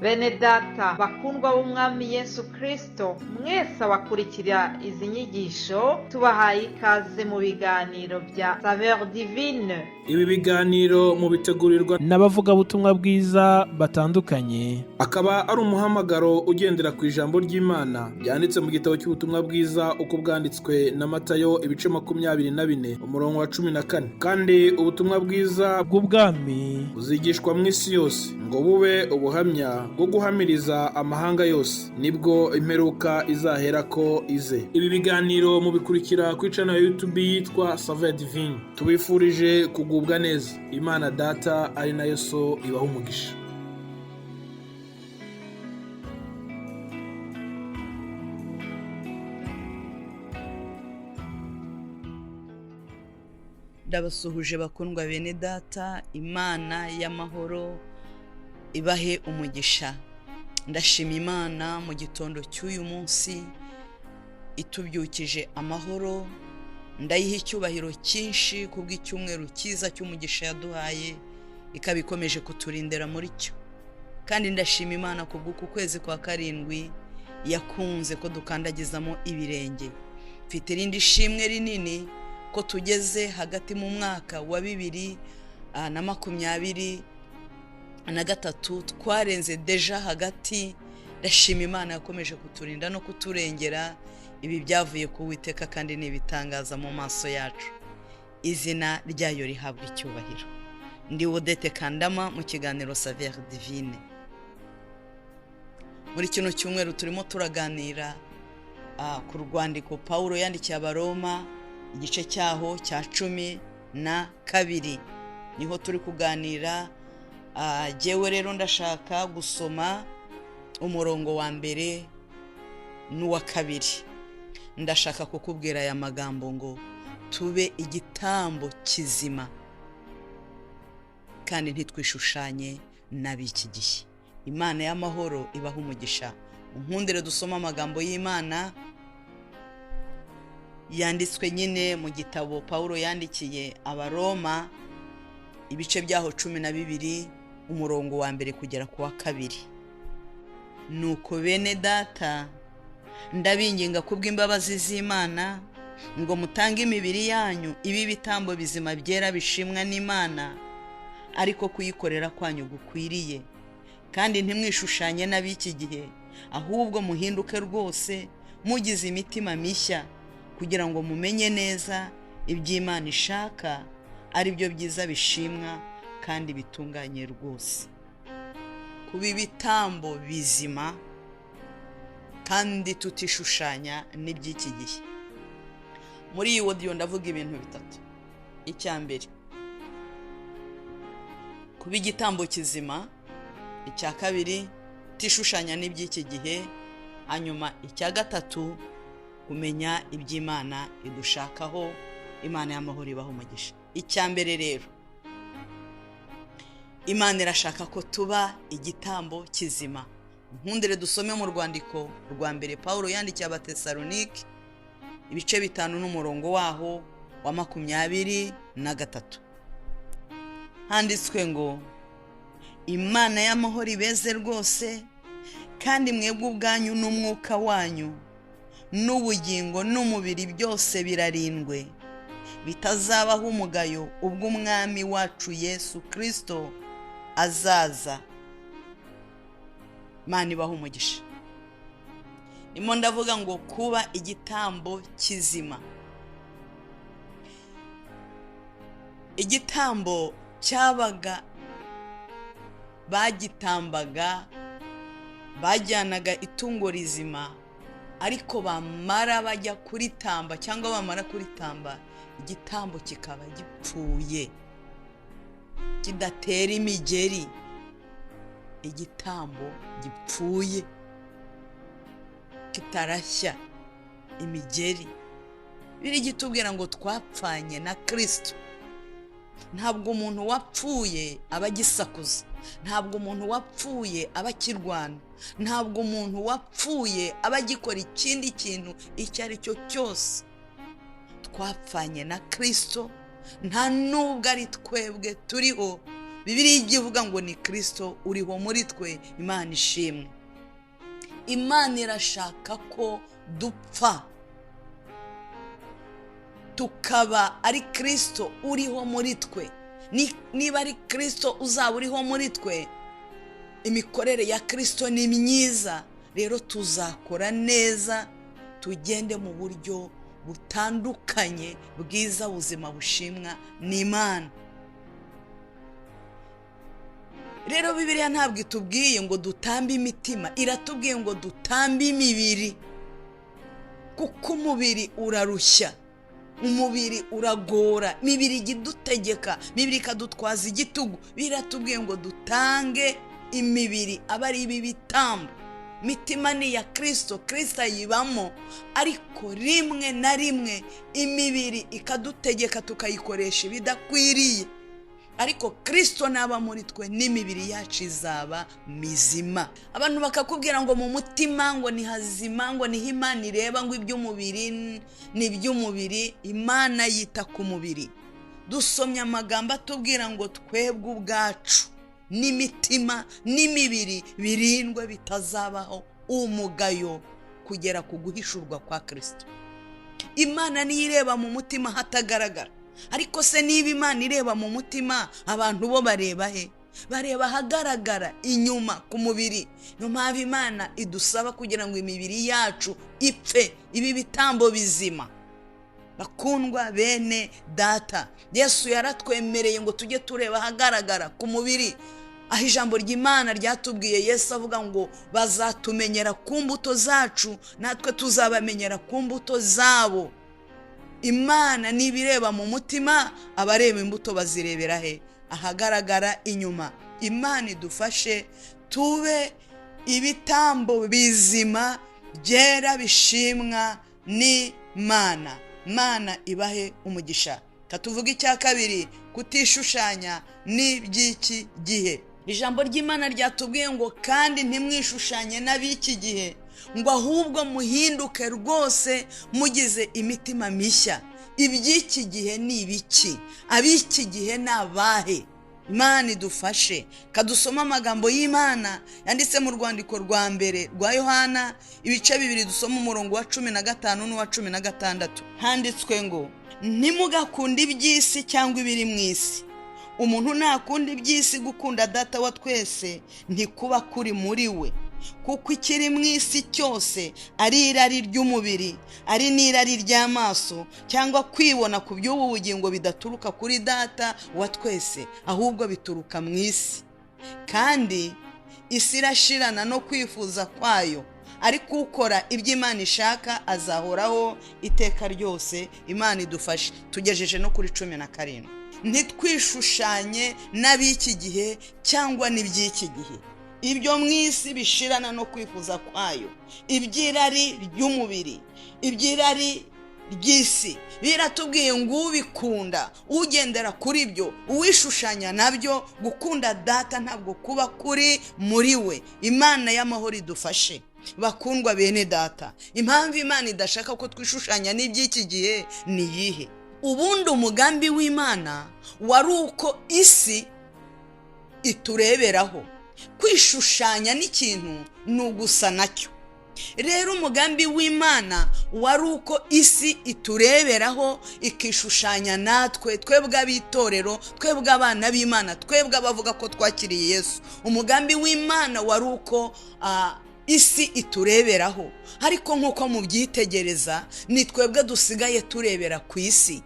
Bene data bakundwa b'Umwami Yesu Kristo, mwese abakurikira izi nyigisho, tubahaye ikaze mu biganiro bya Saveur Divine. Ibi biganiro mubitegurirwa n'abavugabutumwa bwiza batandukanye, akaba ari umuhamagaro ugendera ku ijambo ry'Imana ryanditse mu gitabo cy'ubutumwa bwiza uko bwanditswe na Matayo, ibice 24, umurongo wa 14. Kandi ubutumwa bwiza bw'ubwami buzigishwa mu isi yose ngo bube ubuhamya bwo guhamiriza amahanga yose, nibwo imperuka izaherako ize. Ibi biganiro mubikurikira ku channel ya YouTube yitwa Saveur Divine. Tubifurije kugubwa neza. Imana Data ari nayo So ibaha umugisha. Ndabasuhuje bakundwa bene data, Imana y'amahoro ibahe umugisha. Ndashima Imana mu gitondo cy'uyu munsi itubyukije amahoro. Ndayiha icyubahiro cyinshi kubw'icyumweru cyiza cy'umugisha yaduhaye, ikaba ikomeje kuturindira muri cyo. Kandi ndashima Imana kubw'uku kwezi kwa karindwi yakunze ko dukandagizamo ibirenge. Mfite irindi shimwe rinini ko tugeze hagati mu mwaka wa 2023, twarenze déjà hagati. Ndashima Imana yakomeje kuturinda no kuturengera. Ibi byavuye ku Uwiteka kandi ni ibitangaza mu maso yacu. Izina ryayo rihabwa icyubahiro. Ndi Odette Kandama mu kiganiro Saveur Divine. Muri kino cyumweru turimo turaganira ku rwandiko Pawulo yandikiye Abaroma, igice cyaho cya 12, niho turi kuganira. Jyewe rero ndashaka gusoma umurongo wa mbere n'uwa kabiri. Ndashaka kukubwira aya magambo ngo tube igitambo kizima kandi ntitwishushanye n'ab'iki gihe. Imana y'amahoro ibaha umugisha. Unkundire dusome amagambo y'Imana yanditswe nyine mu gitabo Pawulo yandikiye Abaroma, ibice byaho 12, umurongo wa mbere kugera ku wa kabiri. Nuko bene data, ndabinginga kubw'imbabazi z'Imana ngo mutange imibiri yanyu ibe ibitambo bizima byera bishimwa n'Imana, ariko kuyikorera kwanyu gukwiriye. Kandi ntimwishushanye n'ab'iki gihe, ahubwo muhinduke rwose mugize imitima mishya, kugira ngo mumenye neza iby'Imana ishaka, ari byo byiza bishimwa kandi bitunganye rwose. Kuba ibitambo bizima kandi tutishushanya n'iby'iki gihe. Muri iyi audio ndavuga ibintu bitatu. Icya mbere, kuba igitambo kizima. Icya kabiri, kutishushanya n'iby'iki gihe. Hanyuma icya gatatu, kumenya iby'Imana idushakaho. Imana y'amahoro ibaho umugisha. Icya mbere rero, Imana irashaka ko tuba igitambo kizima. Nkundire dusome mu rwandiko rwa mbere Pawulo yandikiye Abatesalonike, ibice 5 n'umurongo waho wa 23. Handitswe ngo Imana y'amahoro ibeze rwose, kandi mwebwe ubwanyu n'umwuka wanyu n'ubugingo n'umubiri byose birarindwe, bitazabaho umugayo ubwo Umwami wacu Yesu Kristo azaza. Imana ibaho umugisha. Ndimo ndavuga ngo kuba igitambo kizima. Igitambo cyabaga bagitambaga, bajyanaga itungo rizima, ariko bamara bajya kuritamba cyangwa bamara kuritamba, igitambo kikaba gipfuye kidatera imigeri. Igitambo gipfuye kitarashya imigeri. Biri gitubwira ngo twapfanye na Kristo. Ntabwo umuntu wapfuye aba agisakuza, ntabwo umuntu wapfuye aba akirwana, ntabwo umuntu wapfuye aba agikora ikindi kintu icyo ari cyo cyose. Twapfanye na Kristo, nta nubwo ari twebwe turiho, Bibiliya ijya ivuga ngo ni Kirisito uriho muri twe. Imana ishimwe. Imana irashaka ko dupfa tukaba ari Kirisito uriho muri twe. Niba ari Kirisito uzaba uriho muri twe, imikorere ya Kirisito ni myiza. Rero tuzakora neza, tugende mu buryo butandukanye bwiza, buzima bushimwa n'Imana. Rero Bibiliya ntabwo itubwiye ngo dutambe imitima, iratubwiye ngo dutambe imibiri, kuko umubiri urarushya, umubiri uragora, imibiri ijya idutegeka, imibiri ikadutwaza igitugu. Biratubwiye ngo dutange imibiri aba ari ibi bitambo. Imitima ni iya Kirisito, Kirisito ayibamo, ariko rimwe na rimwe imibiri ikadutegeka tukayikoresha ibidakwiriye. Ariko Kirisito naba muri twe, n'imibiri yacu izaba mizima. Abantu bakakubwira ngo mu mutima ngo ni hazima, ngo niho Imana ireba, ngo iby'umubiri ni iby'umubiri. Imana yita ku mubiri. Dusomye amagambo atubwira ngo twebwe ubwacu n'imitima n'imibiri birindwe bitazabaho umugayo kugera ku guhishurwa kwa Kirisito. Imana niyo ireba mu mutima hatagaragara. Ariko se niba Imana ireba mu mutima, abantu bo bareba he? Bareba ahagaragara inyuma ku mubiri. Niyo mpamvu Imana idusaba kugira ngo imibiri yacu ipfe, ibe ibitambo bizima. Bakundwa bene data, Yesu yaratwemereye ngo tujye tureba ahagaragara ku mubiri, aho ijambo ry'Imana ryatubwiye Yesu avuga ngo bazatumenyera ku mbuto zacu, natwe tuzabamenyera ku mbuto zabo. Imana niba ireba mu mutima, abareba imbuto bazirebera he? Ahagaragara inyuma. Imana idufashe tube ibitambo bizima byera bishimwa n'Imana. Imana ibahe umugisha. Katuvuga icya kabiri, kutishushanya n'iby'iki gihe. Ijambo ry'Imana ryatubwiye ngo kandi ntimwishushanye n'ab'iki gihe, ngo ahubwo muhinduke rwose mugize imitima mishya. Iby'iki gihe ni ibiki? Ab'iki gihe ni abahe? Imana idufashe. Kadusoma amagambo y'Imana yanditse mu rwandiko rwa mbere rwa Yohana, ibice 2, dusoma umurongo wa 15 n'uwa 16. Handitswe ngo ntimugakunde iby'isi cyangwa ibiri mu isi. Umuntu nakunda iby'isi, gukunda Data wa twese ntikuba kuri muri we. Kuko ikiri mu isi cyose, ari irari ry'umubiri, ari n'irari ry'amaso, cyangwa kwibona ku by'ubu bugingo, bidaturuka kuri Data wa twese, ahubwo bituruka mu isi. Kandi isi irashirana no kwifuza kwayo, ariko ukora ibyo Imana ishaka azahoraho iteka ryose. Imana idufashe. Tugejeje no kuri 17. Ntitwishushanye n'ab'iki gihe cyangwa n'iby'iki gihe. Ibyo mu isi bishirana no kwifuza kwayo, iby'irari ry'umubiri, iby'irari ry'isi. Biratubwiye ngo ubikunda, ugendera kuri byo, uwishushanya nabyo, gukunda Data ntabwo kuba kuri muri we. Imana y'amahoro idufashe. Bakundwa bene data, impamvu Imana idashaka ko twishushanya n'iby'iki gihe ni iyihe? Ubundi umugambi w'Imana wari uko isi itureberaho. Kwishushanya n'ikintu ni ugusa nacyo. Rero umugambi w'Imana wari uko isi itureberaho, ikishushanya natwe, twebwe ab'itorero, twebwe abana b'Imana, twebwe abavuga ko twakiriye Yesu. Umugambi w'Imana wari uko isi itureberaho, ariko nk'uko mubyitegereza, ni twebwe dusigaye turebera ku isi.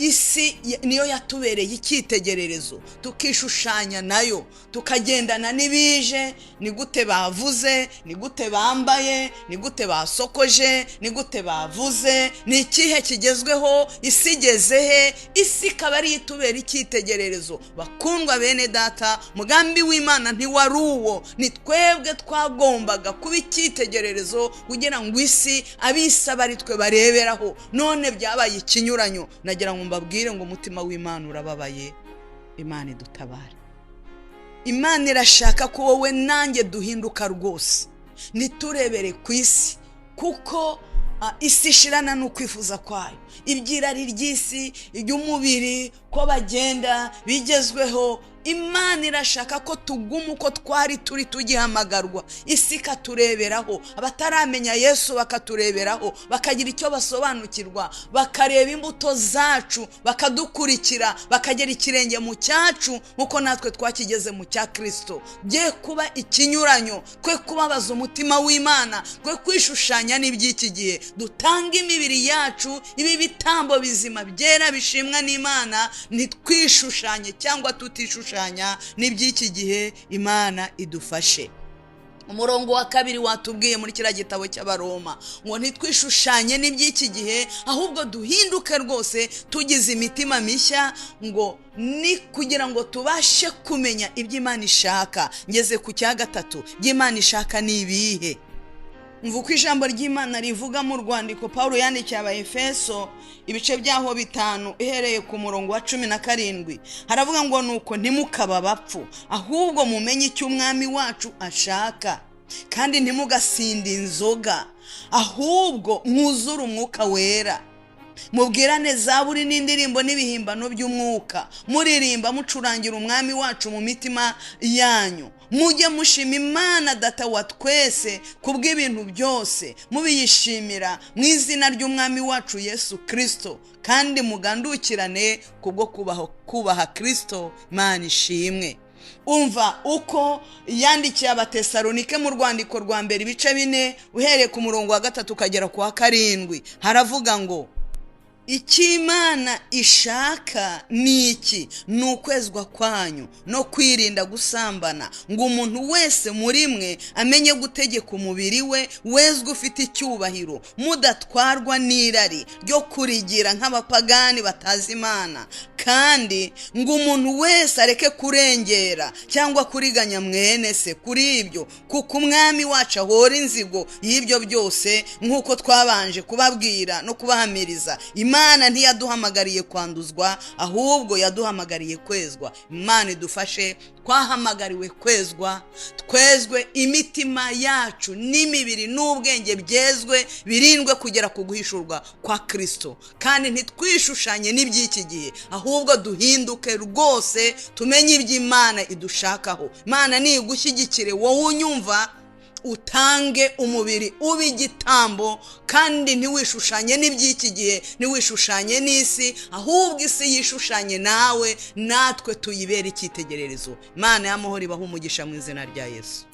Isi niyo yatubereye icyitegererezo, tukishushanya nayo, tukagendana n'ibije. Ni gute bavuze, ni gute bambaye, ni gute basokoje, ni gute bavuze, ni ikihe kigezweho, isi igeze he? Isi ikaba ariyo itubera icyitegererezo. Bakundwa bene data, mugambi w'Imana ntiwari uwo. Ni twebwe twagombaga kuba icyitegererezo kugira ngo isi, ab'isi abe ari twe bareberaho. None byabaye ikinyuranyo. Nagira ngo mbabwire ngo umutima w'Imana urababaye. Imana idutabare. Imana irashaka ko wowe nanjye duhinduka rwose, ntiturebere ku isi, kuko isi ishirana n'ukwifuza kwayo, iby'irari ry'isi, iby'umubiri. Ko bagenda bigezweho. Imana irashaka ko tuguma uko twari turi tugihamagarwa, isi ikatureberaho, abataramenya Yesu bakatureberaho, bakagira icyo basobanukirwa, bakareba imbuto zacu, bakadukurikira, bakagera ikirenge mu cyacu nk'uko natwe twakigeze mu cya Kirisito. Bye kuba ikinyuranyo, twe kubabaza umutima w'Imana, twe kwishushanya n'iby'iki gihe. Dutange imibiri yacu ibi bitambo bizima byera bishimwa n'Imana, ntitwishushanye cyangwa tutishushanya n'iby'iki gihe. Imana idufashe. Umurongo wa kabiri watubwiye muri kiriya gitabo cy'Abaroma ngo ntitwishushanye n'iby'iki gihe, ahubwo duhinduke rwose tugize imitima mishya, ngo ni kugira ngo tubashe kumenya ibyo Imana ishaka. Ngeze ku cya gatatu, ibyo Imana ishaka ni ibihe? Mva uko ijambo ry'Imana rivuga mu rwandiko Paul yandikiye Abaefeso, ibice byaho 5, uhereye ku murongo wa 17. Haravuga ngo: "Nuko ntimukaba abapfu, ahubwo mumenye icyo Umwami wacu ashaka, kandi ntimugasinde inzoga, ahubwo mwuzure Umwuka Wera, mubwirane zaburi n'indirimbo n'ibihimbano by'umwuka, muririmba mucurangira Umwami wacu mu mitima yanyu. Mujye mushima Imana Data wa twese ku bw'ibintu byose, mubiyishimira mu izina ry'Umwami wacu Yesu Kirisito, kandi mugandukirane kubwo kubaha Kirisito." Imana ishimwe. Umva uko yandikiye Abatesalonike mu rwandiko rwa mbere, ibice 4, uhereye ku murongo wa 3 ukagera ku wa 7. Haravuga ngo: "Icyo Imana ishaka ni iki? Ni ukwezwa kwanyu no kwirinda gusambana, ngo umuntu wese muri mwe amenye gutegeka umubiri we wezwe ufite icyubahiro, mudatwarwa n'irari ryo kurigira nk'abapagani batazi Imana, kandi ngo umuntu wese areke kurengera cyangwa kuriganya mwene se kuri ibyo, kuko Umwami wacu ahora inzigo y'ibyo byose, nk'uko twabanje kubabwira no kubahamiriza. Imana ntiyaduhamagariye kwanduzwa, ahubwo yaduhamagariye kwezwa." Imana idufashe. Twahamagariwe kwezwa, twezwe imitima yacu n'imibiri n'ubwenge, byezwe birindwe kugera ku guhishurwa kwa Kirisito. Kandi ntitwishushanye n'iby'iki gihe, ahubwo duhinduke rwose, tumenye iby'Imana idushakaho. Imana nigushyigikire wowe unyumva, utange umubiri ube igitambo, kandi ntiwishushanye n'iby'iki gihe, ntiwishushanye n'isi, ahubwo isi yishushanye nawe, natwe tuyibere icyitegererezo. Imana y'amahoro ibaha umugisha mu izina rya Yesu.